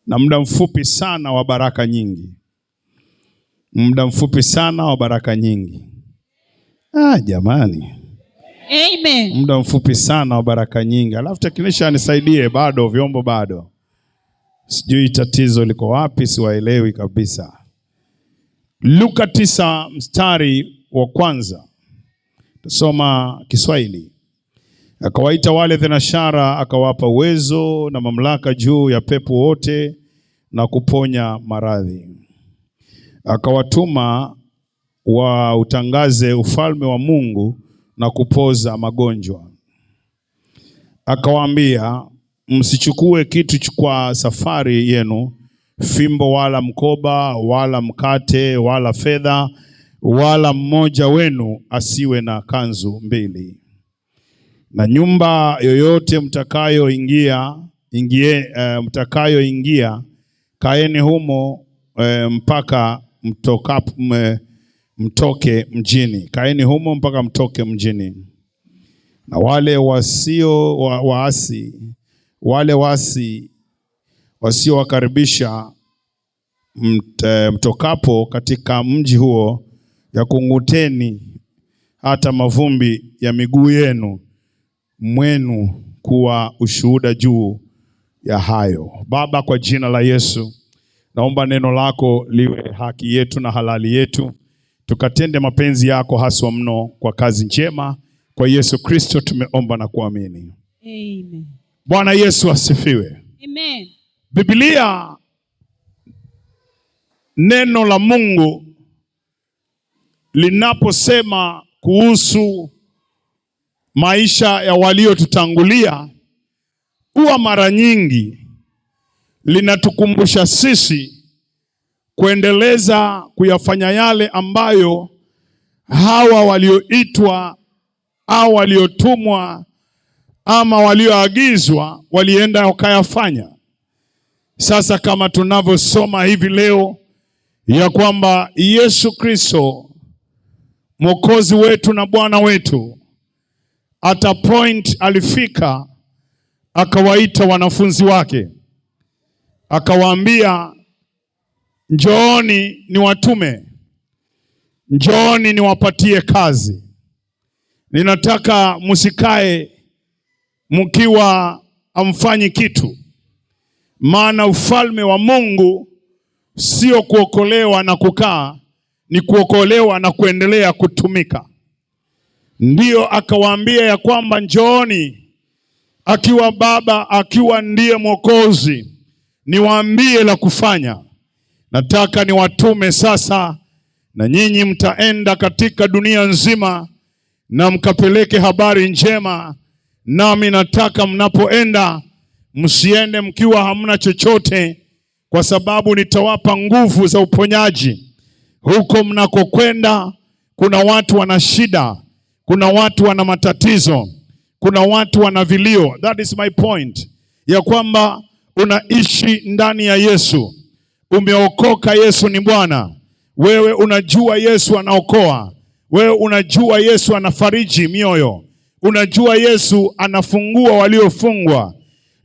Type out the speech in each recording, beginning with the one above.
Na muda mfupi sana wa baraka nyingi. Muda mfupi sana wa baraka nyingi. Ah, jamani. Amen. Muda mfupi sana wa baraka nyingi. Alafu technician nisaidie, bado vyombo bado. Sijui tatizo liko wapi, siwaelewi kabisa. Luka 9 mstari wa kwanza. Tusoma Kiswahili. Akawaita wale thenashara, akawapa uwezo na mamlaka juu ya pepo wote na kuponya maradhi. Akawatuma wautangaze ufalme wa Mungu na kupoza magonjwa. Akawaambia, msichukue kitu kwa safari yenu, fimbo wala mkoba wala mkate wala fedha, wala mmoja wenu asiwe na kanzu mbili. Na nyumba yoyote mtakayoingia, mtakayoingia, kaeni humo mpaka mtoke mjini. Kaeni humo mpaka mtoke mjini. Na wale wasio waasi, wale wasi wasiowakaribisha mtokapo katika mji huo, yakung'uteni hata mavumbi ya miguu yenu mwenu kuwa ushuhuda juu ya hayo. Baba, kwa jina la Yesu, naomba neno lako liwe haki yetu na halali yetu, tukatende mapenzi yako haswa mno kwa kazi njema. Kwa Yesu Kristo tumeomba na kuamini. Amen. Bwana Yesu asifiwe. Amen. Biblia, neno la Mungu linaposema kuhusu maisha ya waliotutangulia, huwa mara nyingi linatukumbusha sisi kuendeleza kuyafanya yale ambayo hawa walioitwa au waliotumwa ama walioagizwa walienda wakayafanya. Sasa kama tunavyosoma hivi leo ya kwamba Yesu Kristo Mwokozi wetu na Bwana wetu at a point alifika akawaita wanafunzi wake, akawaambia, njooni niwatume, njooni niwapatie kazi. Ninataka msikae mkiwa hamfanyi kitu, maana ufalme wa Mungu sio kuokolewa na kukaa, ni kuokolewa na kuendelea kutumika. Ndiyo akawaambia ya kwamba njooni, akiwa Baba, akiwa ndiye Mwokozi, niwaambie la kufanya. Nataka niwatume sasa, na nyinyi mtaenda katika dunia nzima na mkapeleke habari njema. Nami nataka mnapoenda msiende mkiwa hamna chochote, kwa sababu nitawapa nguvu za uponyaji. Huko mnakokwenda kuna watu wana shida, kuna watu wana matatizo, kuna watu wana vilio. That is my point, ya kwamba unaishi ndani ya Yesu, umeokoka, Yesu ni Bwana. Wewe unajua Yesu anaokoa, wewe unajua Yesu anafariji mioyo, unajua Yesu anafungua waliofungwa,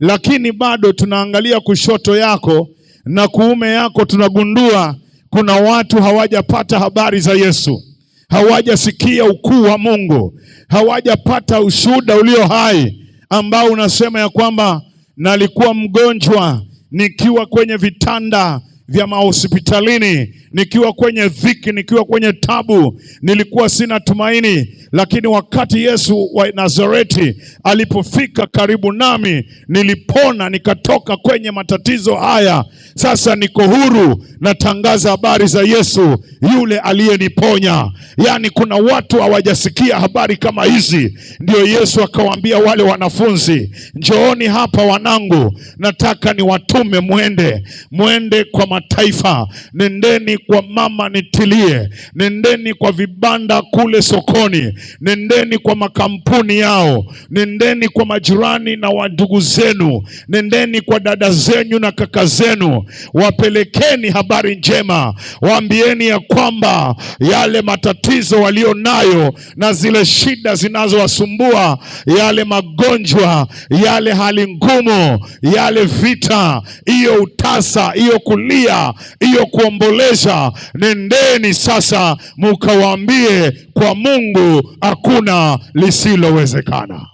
lakini bado tunaangalia kushoto yako na kuume yako, tunagundua kuna watu hawajapata habari za Yesu, hawajasikia ukuu wa Mungu, hawajapata ushuhuda ulio hai ambao unasema ya kwamba nalikuwa mgonjwa nikiwa kwenye vitanda vya mahospitalini, nikiwa kwenye dhiki, nikiwa kwenye tabu, nilikuwa sina tumaini, lakini wakati Yesu wa Nazareti alipofika karibu nami, nilipona, nikatoka kwenye matatizo haya. Sasa niko huru, natangaza habari za Yesu yule aliyeniponya. Yaani kuna watu hawajasikia habari kama hizi. Ndio Yesu akawaambia wale wanafunzi, njooni hapa wanangu, nataka niwatume mwende, mwende kwa mataifa, nendeni kwa mama nitilie, nendeni kwa vibanda kule sokoni, nendeni kwa makampuni yao, nendeni kwa majirani na wandugu zenu, nendeni kwa dada zenu na kaka zenu, wapelekeni habari njema, waambieni ya kwamba yale matatizo walio nayo na zile shida zinazowasumbua, yale magonjwa, yale hali ngumu, yale vita, hiyo utasa, hiyo kulia, hiyo kuomboleza, nendeni sasa mukawaambie kwa Mungu hakuna lisilowezekana.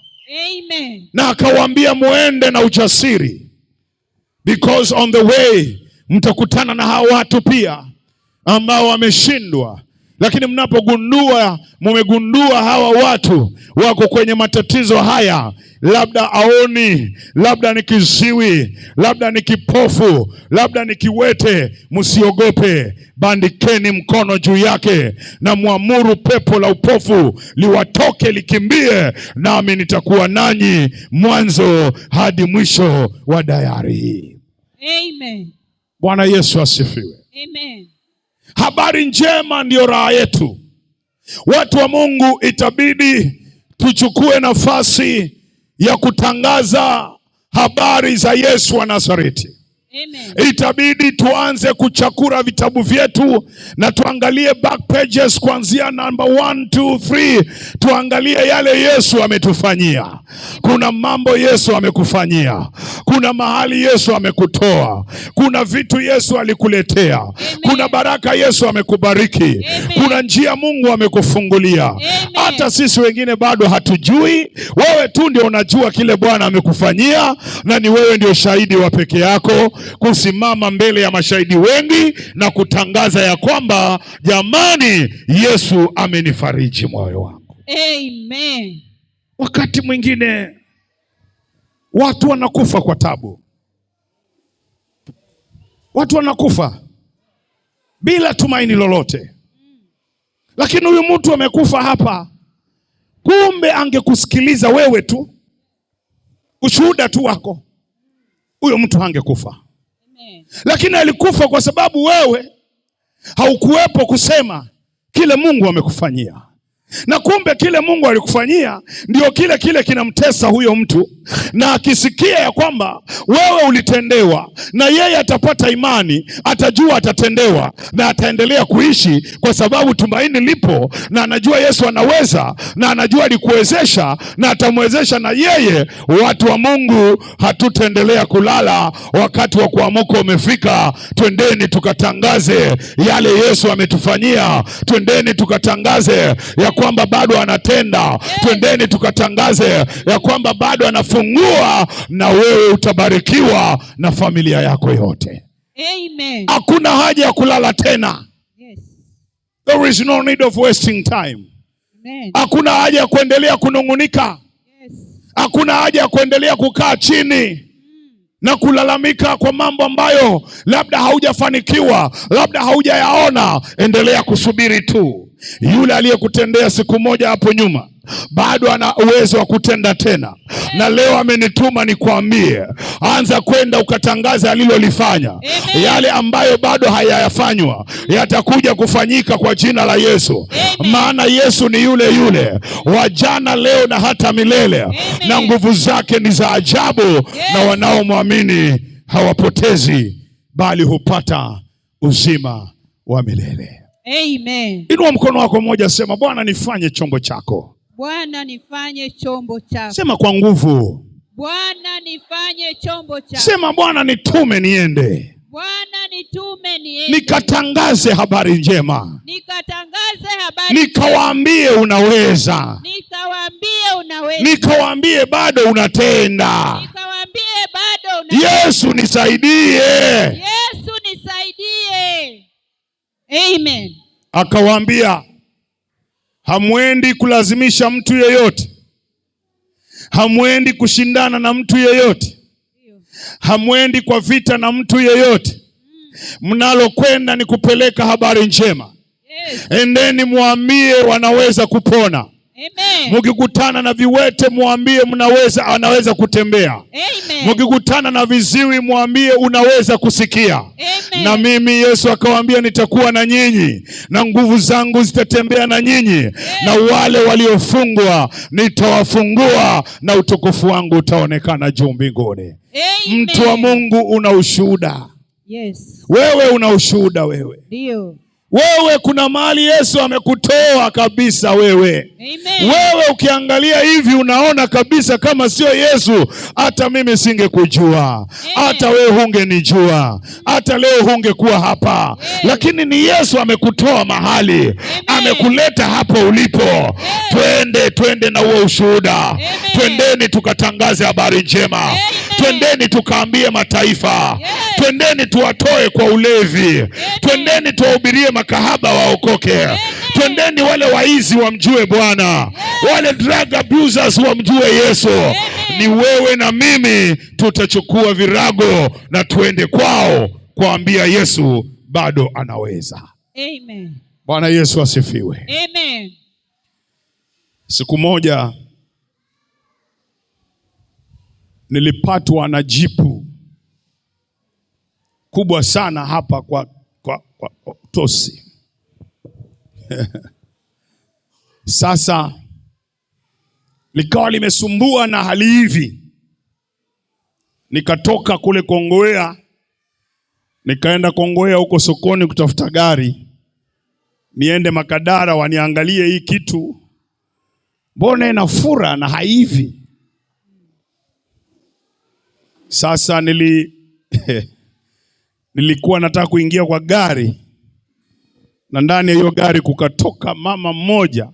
Amen. Na akawaambia muende na ujasiri, because on the way mtakutana na hao watu pia ambao wameshindwa. Lakini mnapogundua, mumegundua hawa watu wako kwenye matatizo haya, labda aoni, labda ni kiziwi, labda ni kipofu, labda ni kiwete, msiogope, bandikeni mkono juu yake na mwamuru pepo la upofu liwatoke likimbie, nami nitakuwa nanyi mwanzo hadi mwisho wa dayari hii. Amen. Bwana Yesu asifiwe. Amen. Habari njema ndiyo raha yetu. Watu wa Mungu, itabidi tuchukue nafasi ya kutangaza habari za Yesu wa Nazareti. Amen. Itabidi tuanze kuchakura vitabu vyetu na tuangalie back pages kuanzia namba 1, 2, 3, tuangalie yale Yesu ametufanyia. Kuna mambo Yesu amekufanyia, kuna mahali Yesu amekutoa, kuna vitu Yesu alikuletea, kuna baraka Yesu amekubariki, Amen. kuna njia Mungu amekufungulia. Hata sisi wengine bado hatujui, wewe tu ndio unajua kile Bwana amekufanyia, na ni wewe ndio shahidi wa peke yako kusimama mbele ya mashahidi wengi na kutangaza ya kwamba jamani, Yesu amenifariji moyo wangu. Amen. Wakati mwingine watu wanakufa kwa tabu, watu wanakufa bila tumaini lolote, lakini huyu mtu amekufa hapa, kumbe angekusikiliza wewe tu, ushuhuda tu wako, huyo mtu hangekufa. Amen. Lakini alikufa kwa sababu wewe haukuwepo kusema kile Mungu amekufanyia. Na kumbe kile Mungu alikufanyia ndio kile kile kinamtesa huyo mtu, na akisikia ya kwamba wewe ulitendewa, na yeye atapata imani, atajua atatendewa na ataendelea kuishi, kwa sababu tumaini lipo, na anajua Yesu anaweza, na anajua alikuwezesha na atamwezesha na yeye. Watu wa Mungu, hatutaendelea kulala. Wakati wa kuamuka umefika. Twendeni tukatangaze yale Yesu ametufanyia. Twendeni tukatangaze ya kwamba bado anatenda. Twendeni tukatangaze ya kwamba bado anafungua, na wewe utabarikiwa na familia yako yote. Amen. Hakuna haja ya kulala tena. Yes. There is no need of wasting time. Amen. Hakuna haja ya kuendelea kunung'unika. Yes. Hakuna haja ya kuendelea kukaa chini na kulalamika kwa mambo ambayo labda haujafanikiwa, labda haujayaona. Endelea kusubiri tu. Yule aliyekutendea siku moja hapo nyuma bado ana uwezo wa kutenda tena, na leo amenituma nikwambie, anza kwenda ukatangaza alilolifanya. Amen. Yale ambayo bado hayayafanywa yatakuja kufanyika kwa jina la Yesu. Amen. Maana Yesu ni yule yule wa jana, leo na hata milele. Amen. Na nguvu zake ni za ajabu, na wanaomwamini hawapotezi bali hupata uzima wa milele. Amen. Inua mkono wako mmoja, sema Bwana, nifanye chombo chako. Bwana nifanye chombo chako. Sema kwa nguvu. Bwana nifanye chombo chako. Sema Bwana, nitume niende Bwana nitume niende. nikatangaze habari njema, Nikatangaze habari. nikawaambie unaweza, Nikawaambie unaweza. nikawaambie bado unatenda. Nikawaambie bado unaweza. Yesu nisaidie. Yesu nisaidie. Amen. Akawaambia, hamwendi kulazimisha mtu yeyote, hamwendi kushindana na mtu yeyote, hamwendi kwa vita na mtu yeyote. Mnalokwenda ni kupeleka habari njema. Yes. Endeni mwambie wanaweza kupona. Amen. Mkikutana na viwete mwambie mnaweza, anaweza kutembea. Amen. Mkikutana na viziwi mwambie unaweza kusikia. Amen. Amen. Na mimi Yesu akawaambia, nitakuwa na nyinyi na nguvu zangu zitatembea na nyinyi, na wale waliofungwa nitawafungua, na utukufu wangu utaonekana juu mbinguni. Amen. Mtu wa Mungu, una ushuhuda. Yes. Wewe una ushuhuda wewe. Ndio. Wewe kuna mahali Yesu amekutoa kabisa wewe. Amen. Wewe ukiangalia hivi unaona kabisa kama sio Yesu hata mimi singekujua, hata wewe hungenijua, hata leo hungekuwa hapa. Lakini ni Yesu amekutoa mahali, amekuleta hapo ulipo. Twende, twende na huo ushuhuda. Twendeni tukatangaze habari njema. Twendeni tukaambie mataifa. Twendeni tuwatoe kwa ulevi. Twendeni tuwahubirie makahaba waokoke. Twendeni wale waizi wamjue Bwana, wale drug abusers wamjue Yesu. Ni wewe na mimi tutachukua virago na tuende kwao kuambia Yesu bado anaweza. Amen. Bwana Yesu asifiwe. Amen. Siku moja nilipatwa na jipu kubwa sana hapa kwa utosi. Sasa likawa limesumbua na hali hivi. Nikatoka kule Kongowea, nikaenda Kongowea huko sokoni kutafuta gari niende Makadara waniangalie hii kitu, mbona inafura na haivi. Sasa nilikuwa nataka kuingia kwa gari, na ndani ya hiyo gari kukatoka mama mmoja,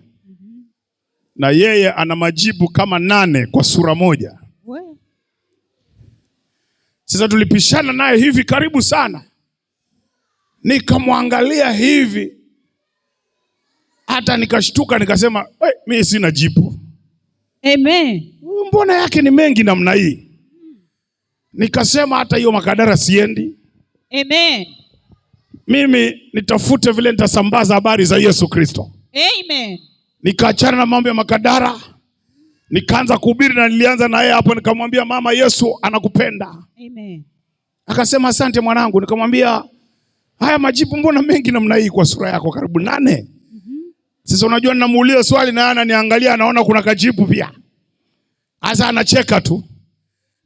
na yeye ana majibu kama 8 kwa sura moja. We. Sasa tulipishana naye hivi karibu sana, nikamwangalia hivi, hata nikashtuka, nikasema, hey, mimi sina jibu. Amen. Mbona yake ni mengi namna hii? Nikasema hata hiyo Makadara siendi. Amen. Mimi nitafute vile nitasambaza habari za Yesu Kristo. Amen. Nikaachana na mambo ya Makadara, nikaanza kuhubiri, na nilianza na yeye hapo. Nikamwambia mama, Yesu anakupenda. Amen. Akasema asante mwanangu. Nikamwambia haya majibu mbona mengi namna hii kwa sura yako, karibu 8. Sasa unajua ninamuuliza swali na yeye ananiangalia, anaona kuna kajibu pia. Sasa anacheka tu.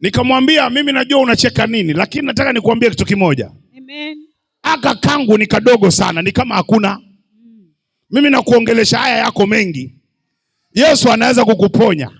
Nikamwambia mimi najua unacheka nini, lakini nataka nikuambie kitu kimoja. Amen. Aka kangu ni kadogo sana, ni kama hakuna. Mimi nakuongelesha haya yako mengi. Yesu anaweza kukuponya.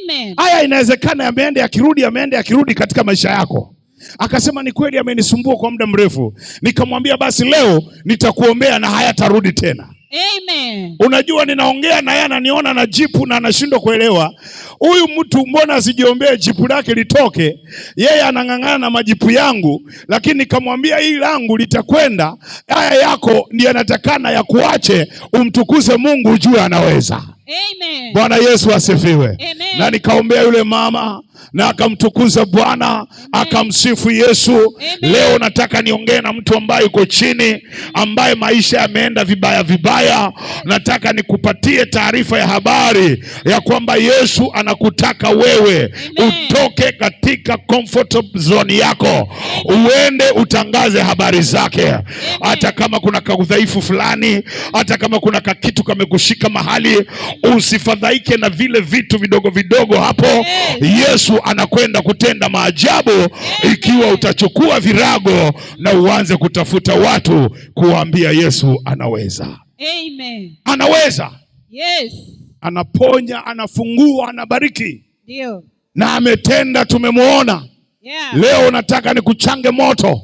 Amen. Haya inawezekana yameenda yakirudi, yameenda yakirudi katika maisha yako. Akasema ni kweli amenisumbua kwa muda mrefu. Nikamwambia basi leo nitakuombea na hayatarudi tena. Amen. Unajua ninaongea na yeye ananiona na jipu na anashindwa kuelewa. Huyu mtu mbona asijiombee jipu lake litoke? Yeye anang'ang'ana na majipu yangu, lakini nikamwambia hii langu litakwenda, haya yako ndiyo yanatakana ya kuache umtukuze Mungu ujue anaweza. Amen. Bwana Yesu asifiwe. Amen. Na nikaombea yule mama na akamtukuza Bwana, akamsifu Yesu. Amen. Leo nataka niongee na mtu ambaye yuko chini, ambaye maisha yameenda vibaya vibaya. Nataka nikupatie taarifa ya habari ya kwamba Yesu anakutaka wewe Amen. utoke katika comfort zone yako, uende utangaze habari zake. Hata kama kuna kaudhaifu fulani, hata kama kuna kakitu kamekushika mahali, usifadhaike na vile vitu vidogo vidogo hapo. Yesu anakwenda kutenda maajabu ikiwa utachukua virago na uanze kutafuta watu kuwaambia Yesu anaweza. Amen. Anaweza. Yes. Anaponya, anafungua, anabariki. Ndio. Na ametenda, tumemuona. Yeah. Leo nataka nikuchange moto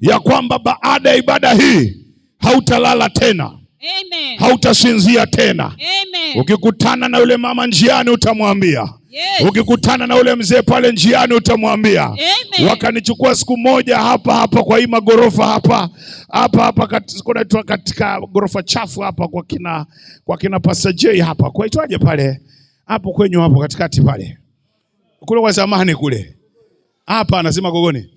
ya kwamba baada ya ibada hii hautalala tena. Amen. Hautasinzia tena. Amen. Ukikutana na yule mama njiani utamwambia. Yes. Ukikutana na yule mzee pale njiani utamwambia. Amen. Wakanichukua siku moja hapa hapa kwa hii magorofa hapa hapa hapa kunaitwa katika gorofa chafu hapa kwa kina Pastor J hapa. Kwaitwaje pale? Hapo kwenyu hapo katikati pale. Kule kwa zamani kule. Hapa anasema gogoni.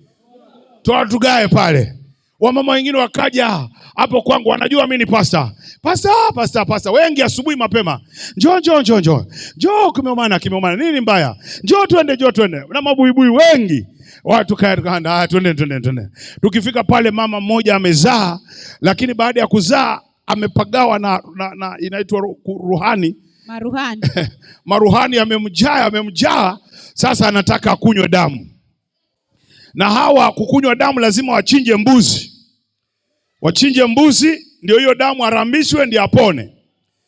Tugae pale. Wamama wengine wakaja hapo kwangu, wanajua mimi ni pastor. Pastor, pastor, pastor. Wengi asubuhi mapema. Njoo, njoo, njoo, njoo. Njoo, kimeumana, kimeumana. Nini mbaya? Njoo twende, njoo twende. Na mabuibui wengi. Watu kaya tukaanda, ah, twende twende twende. Tukifika pale, mama mmoja amezaa, lakini baada ya kuzaa amepagawa na inaitwa ruhani. Maruhani. Maruhani amemjaa, amemjaa. Sasa anataka akunywe damu, na hawa kukunywa damu lazima wachinje mbuzi, wachinje mbuzi ndio hiyo damu arambishwe ndio apone.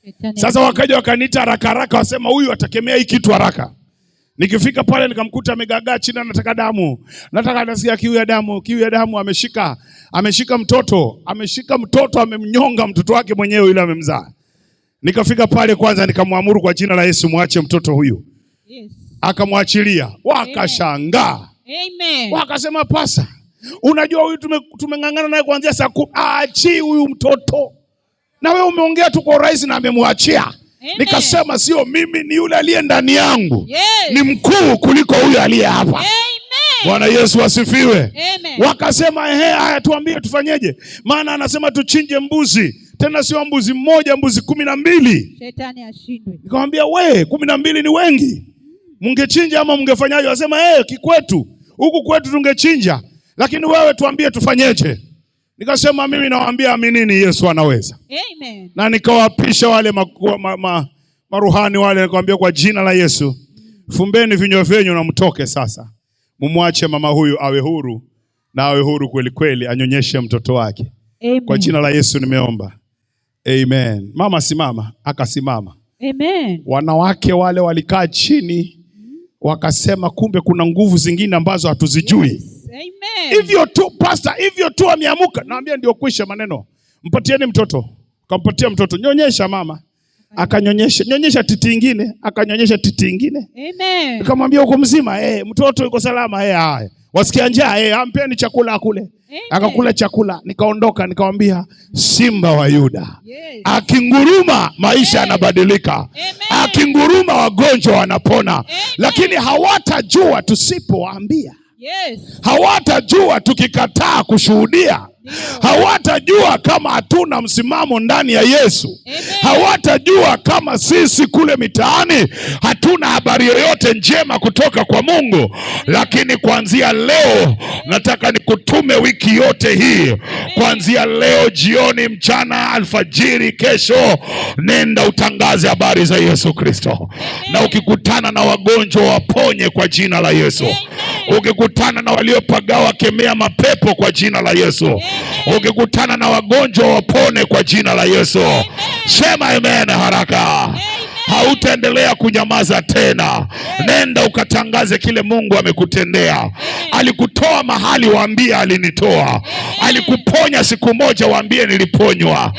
Shetani. Sasa wakaja wakaniita haraka haraka, wasema huyu atakemea hii kitu haraka. Nikifika pale nikamkuta amegagaa chini, anataka damu, nataka, nasikia kiu ya damu, kiu ya damu. Ameshika mtoto, ameshika mtoto, amemnyonga mtoto wake mwenyewe yule amemzaa. Nikafika pale kwanza nikamwamuru kwa jina la Yesu, muache mtoto huyu. Akamwachilia, wakashangaa. Amen. Wakasema, "Pastor, unajua huyu tumeng'ang'ana naye kuanzia saa 10, aachi huyu mtoto, na wewe umeongea tu kwa urahisi na amemwachia." Amen. Nikasema sio mimi, ni yule aliye ndani yangu ni mkuu kuliko huyu aliye hapa. Amen. Bwana Yesu asifiwe. Amen. Wakasema, "Ehe, haya tuambie tufanyeje?" Maana anasema tuchinje mbuzi, tena sio mbuzi mmoja, mbuzi 12. Shetani ashindwe. Nikamwambia, "We, 12 ni wengi, mungechinja ama mungefanyaje?" Wasema, "Kikwetu huku kwetu tungechinja, lakini wewe tuambie tufanyeje." Nikasema, "Mimi nawaambia aminini, Yesu anaweza." Amen. Na nikawapisha wale maruhani wale, nikamwambia kwa jina la Yesu, fumbeni vinywa vyenu na mtoke sasa, mumwache mama huyu awe huru na awe huru kweli kweli, anyonyeshe mtoto wake. Amen. Kwa jina la Yesu nimeomba, amen. Mama simama, akasimama. Amen. Wanawake wale walikaa chini wakasema, kumbe kuna nguvu zingine ambazo hatuzijui. Yes. Amen. Hivyo tu pastor, hivyo tu ameamuka. Naambia ndio kwisha maneno. Mpatieni mtoto. Kampatia mtoto. "Nyonyesha mama." Akanyonyesha, "Nyonyesha titi ingine." Akanyonyesha titi ingine. Amen. Nikamwambia, "Uko mzima?" "Eh, mtoto yuko salama." "Eh, haya. Wasikia njaa?" "Eh, ampeni chakula akule." Amen. Akakula chakula. Nikaondoka nikamwambia Simba wa Yuda. Akinguruma maisha yanabadilika. Amen. Akinguruma wagonjwa wanapona. Amen. Lakini hawatajua tusipowaambia. Hawatajua tukikataa kushuhudia. Hawatajua kama hatuna msimamo ndani ya Yesu. Amen. Hawatajua kama sisi kule mitaani hatuna habari yoyote njema kutoka kwa Mungu. Lakini kuanzia leo nataka nikutume wiki yote hii, kuanzia leo jioni, mchana, alfajiri, kesho, nenda utangaze habari za Yesu Kristo. Na ukikutana na wagonjwa waponye kwa jina la Yesu. Ukikutana na waliopagawa kemea mapepo kwa jina la Yesu. Ukikutana na wagonjwa wapone kwa jina la Yesu. Sema amen haraka. Hautaendelea kunyamaza tena. Nenda ukatangaze kile Mungu amekutendea. Alikutoa mahali, waambie alinitoa. Alikuponya siku moja, waambie niliponywa.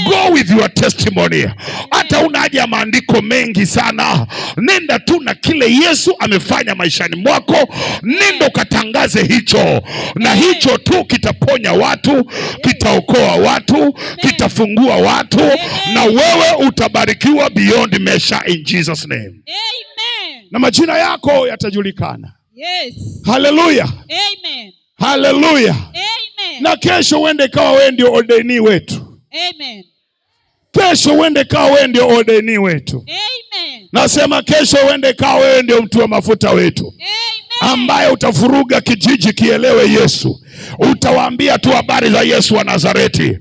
Go with your testimony. Hata una haja ya maandiko mengi sana. Nenda tu na kile Yesu amefanya maishani mwako. Nenda ukatangaze hicho, na hicho tu kitaponya watu, kitaokoa watu, kitafungua watu, na wewe utabarikiwa beyond measure in Jesus name. Amen. Na majina yako yatajulikana. Haleluya. Amen. Haleluya. Amen. Na kesho uende ikawa wewe ndio ordinee wetu. Amen. Kesho uende ikawa wewe ndio ordinee wetu. Amen. Nasema kesho uende ikawa wewe ndio mtu wa mafuta wetu. Amen. Ambaye utavuruga kijiji kielewe Yesu. Utawaambia tu habari za Yesu wa Nazareti.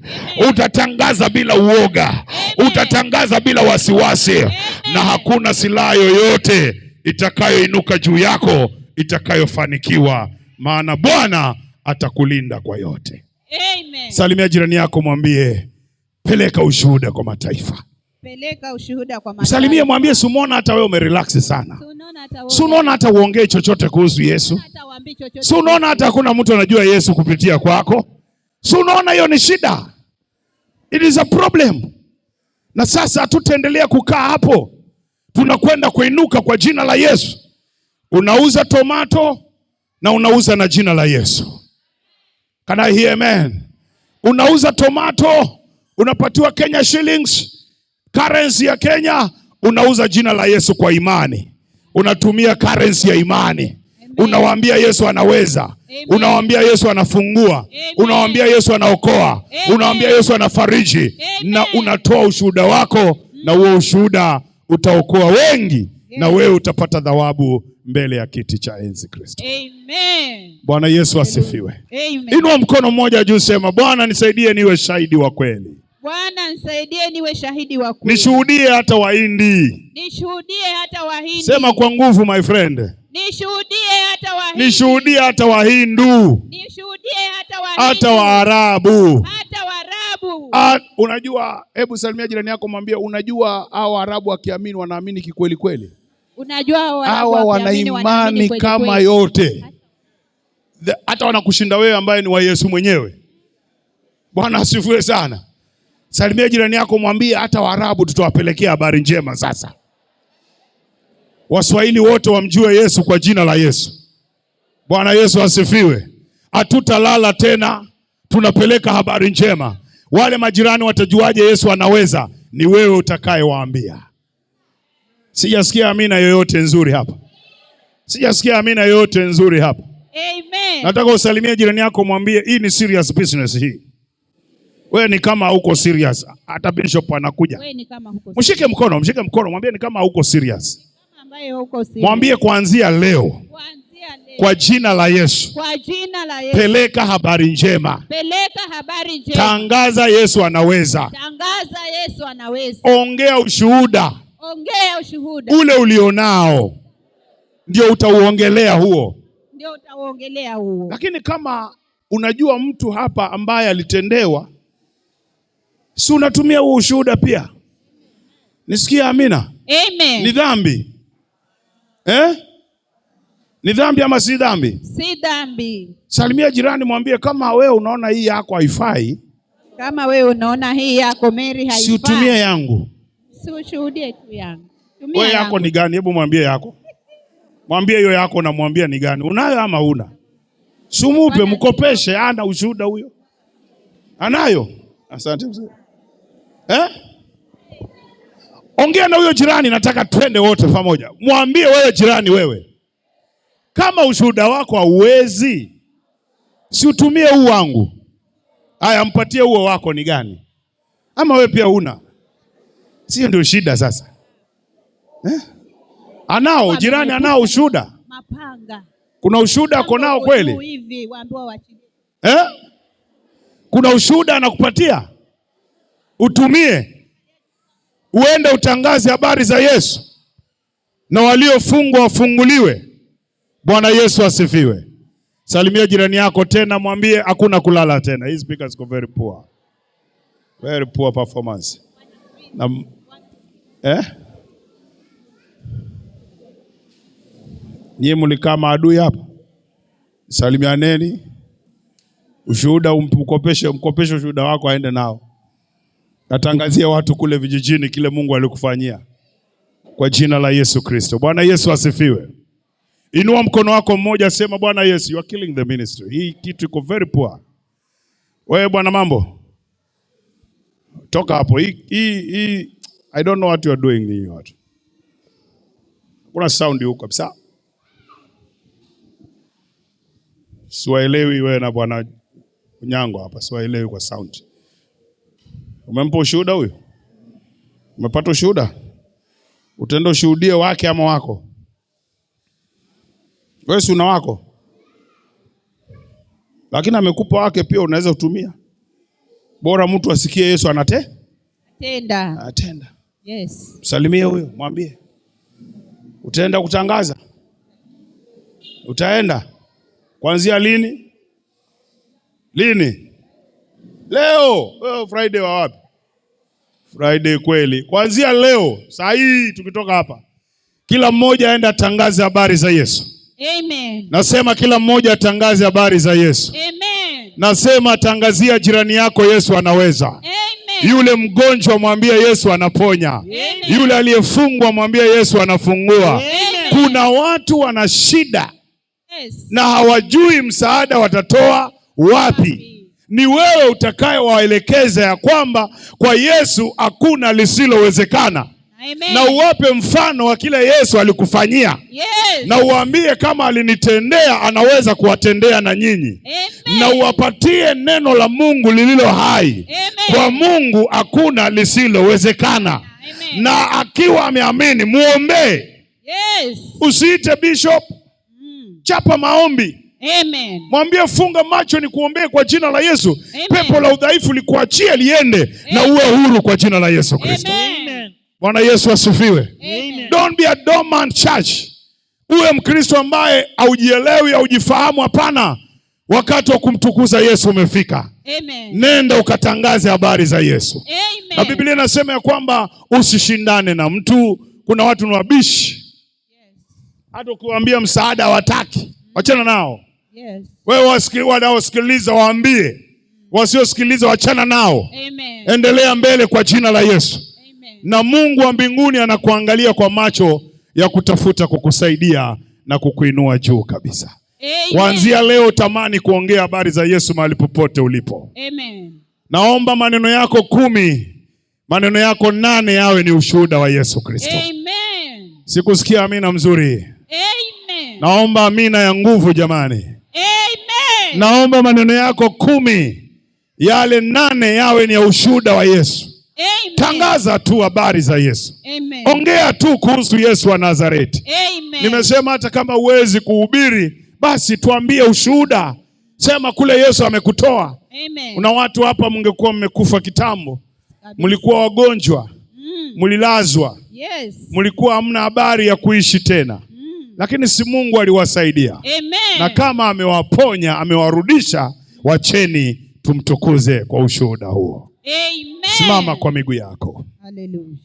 Utatangaza bila uoga. Utatangaza bila wasiwasi. Na hakuna silaha yoyote itakayoinuka juu yako itakayofanikiwa, maana Bwana atakulinda kwa yote. Amen. Salimia jirani yako, mwambie peleka ushuhuda kwa mataifa. Peleka ushuhuda kwa mataifa. Msalimie, mwambie si umeona hata wewe umerelax sana. Si unaona hata wewe. Si unaona hata uongee chochote kuhusu Yesu. Hata uambii chochote. Si unaona hata hakuna mtu anajua Yesu kupitia kwako. Si unaona hiyo ni shida? It is a problem. Na sasa hatutaendelea kukaa hapo. Tunakwenda kuinuka kwa jina la Yesu. Unauza tomato na unauza na jina la Yesu. Can I hear amen? Unauza tomato, unapatiwa Kenya shillings, currency ya Kenya, unauza jina la Yesu kwa imani. Unatumia currency ya imani. Unawaambia Yesu anaweza. Amen. Unawaambia Yesu anafungua. Amen. Unawaambia Yesu anaokoa. Amen. Unawaambia Yesu anafariji. Amen. Na unatoa ushuhuda wako, na huo ushuhuda utaokoa wengi, na wewe utapata thawabu mbele ya kiti cha enzi Kristo. Amen. Bwana Yesu asifiwe. Amen. Inua mkono mmoja juu, sema Bwana nisaidie niwe shahidi wa kweli, Bwana nisaidie niwe shahidi wa kweli. Nishuhudie hata Wahindi. Nishuhudie hata Wahindi. Sema kwa nguvu, my friend. Nishuhudie hata Wahindi. Nishuhudie hata Wahindu, Nishuhudie hata Wahindi. Hata Waarabu. Hata Waarabu. Ah, unajua, hebu salimia jirani yako, mwambie unajua hao Waarabu wakiamini wanaamini kikweli kweli. Unajua hao Waarabu Hawa wana wakiamini wanaamini imani kweli kama kweli. yote, hata wanakushinda wewe ambaye ni wa Yesu mwenyewe. Bwana asifiwe sana. Salimia jirani yako, mwambie hata Waarabu tutawapelekea habari njema sasa. Waswahili wote wamjue Yesu kwa jina la Yesu. Bwana Yesu asifiwe. Hatutalala tena, tunapeleka habari njema. Wale majirani watajuaje Yesu anaweza? Ni wewe utakayewaambia. Sijasikia amina yoyote nzuri hapa. Sijasikia amina yoyote nzuri hapa. Amen. Nataka usalimie jirani yako, mwambie hii ni serious business hii. Wewe ni kama hauko serious. Hata bishop anakuja. Wewe ni kama huko. Mshike mkono, mshike mkono, mwambie ni kama hauko serious. Kama ambaye huko serious. Mwambie kuanzia leo, Kuanzia leo. Kwa jina la Yesu, Kwa jina la Yesu. Peleka habari njema. Peleka habari njema. Tangaza Yesu anaweza. Tangaza Yesu anaweza. Ongea ushuhuda Ongea ushuhuda. Ule ulionao, ndio utauongelea huo. Ndio utauongelea huo. Lakini kama unajua mtu hapa ambaye alitendewa, si unatumia huo ushuhuda pia? Nisikie amina. Amen. Ni dhambi eh? Ni dhambi ama si dhambi? Si dhambi. Salimia jirani, mwambie kama wewe unaona hii yako haifai, Kama wewe unaona hii yako Mary haifai, si utumie yangu. Si ushuhudie tu yangu. Tumia Wewe yako yangu. ni gani? Hebu mwambie yako, mwambie hiyo yako, namwambia ni gani? Unayo ama huna? Sumupe, mkopeshe. Ana ushuhuda huyo, anayo. Asante mzee. Eh? Ongea na huyo jirani, nataka twende wote pamoja. Mwambie wewe jirani, wewe kama ushuhuda wako hauwezi, si utumie huu wangu. Haya, mpatie huo wako ni gani? Ama wewe pia huna? Sio ndio shida sasa eh? Anao jirani, anao ushuhuda. Mapanga. Kuna ushuhuda ako nao kweli Hivi waambiwa waachilie. eh? Kuna ushuhuda anakupatia utumie, uende utangaze habari za Yesu na waliofungwa wafunguliwe. Bwana Yesu asifiwe. Salimia jirani yako tena, mwambie hakuna kulala tena. Hii speaker ziko very poor, very poor performance. Na, eh? Nyie mlikaa maadui hapa, salimianeni. Ushuhuda umkopeshe, mkopeshe ushuhuda wako aende nao. Natangazie watu kule vijijini kile Mungu alikufanyia kwa jina la Yesu Kristo. Bwana Yesu asifiwe. Inua mkono wako mmoja, sema Bwana Yesu, you are killing the ministry. Hii kitu iko very poor. Wewe bwana mambo, toka hapo. Hii, I don't know what you are doing ni watu. Kuna sound huko kabisa. Siwaelewi wewe na bwana Unyango hapa, siwaelewi kwa sound. Umempa ushuhuda huyu? Umepata ushuhuda? Utaenda ushuhudie wake ama wako? Wewe si una wako? Lakini amekupa wake pia unaweza kutumia. Bora mtu asikie Yesu anate? Tenda. Anatenda. Yes. Msalimie huyo, mwambie. Utaenda kutangaza? Utaenda? Kuanzia lini? Lini? Leo. Leo Friday wa wapi? Friday kweli. Kuanzia leo, saa hii tukitoka hapa, kila mmoja aende atangaze habari za Yesu. Amen. Nasema kila mmoja atangaze habari za Yesu. Amen. Nasema tangazia jirani yako Yesu anaweza. Amen. Yule mgonjwa mwambie Yesu anaponya. Amen. Yule aliyefungwa mwambie Yesu anafungua. Amen. Kuna watu wana shida Yes. na hawajui msaada watatoa wapi. Ni wewe utakayewaelekeza ya kwamba kwa Yesu hakuna lisilowezekana. Amen. Na uwape mfano wa kile Yesu alikufanyia. Yes. Na uwaambie kama alinitendea anaweza kuwatendea na nyinyi. Amen. Na uwapatie neno la Mungu lililo hai. Amen. Kwa Mungu hakuna lisilowezekana. Amen. Na akiwa ameamini muombe. Usiite bishop, chapa maombi. Amen. Mwambie funga macho ni kuombee kwa jina la Yesu. Amen. Pepo la udhaifu likuachie liende na uwe huru kwa jina la Yesu Kristo. Amen. Bwana Yesu asifiwe. Amen. Don't be a dormant church. Uwe Mkristo ambaye haujielewi, haujifahamu. Hapana, wakati wa kumtukuza Yesu umefika. Amen. Nenda ukatangaze habari za Yesu. Amen. Na Biblia inasema ya kwamba usishindane na mtu. Kuna watu ni wabishi, hata ukiwaambia msaada hawataki. Wachana nao. Wewe wanaosikiliza waambie, wasiosikiliza wachana nao. Amen. Endelea mbele kwa jina la Yesu. Amen. Na Mungu wa mbinguni anakuangalia kwa macho ya kutafuta kukusaidia na kukuinua juu kabisa. Amen. Kuanzia leo tamani kuongea habari za Yesu mahali popote ulipo. Amen. Naomba maneno yako 10, maneno yako 8 yawe ni ushuhuda wa Yesu Kristo. Amen. Sikusikia amina mzuri. Amen. Naomba amina ya nguvu jamani. Amen. Naomba maneno yako 10, yale 8 yawe ni ya ushuhuda wa Yesu. Amen. Tangaza tu habari za Yesu. Amen. Ongea tu kuhusu Yesu wa Nazareti. Amen. Nimesema hata kama huwezi kuhubiri, basi tuambie ushuhuda. Sema kule Yesu amekutoa. Amen. Kuna watu hapa mngekuwa mmekufa kitambo. Mlikuwa wagonjwa, mlilazwa, mlikuwa hamna habari ya kuishi tena. Lakini si Mungu aliwasaidia. Amen. Na kama amewaponya, amewarudisha, wacheni tumtukuze kwa ushuhuda huo. Amen. Simama kwa miguu yako. Hallelujah.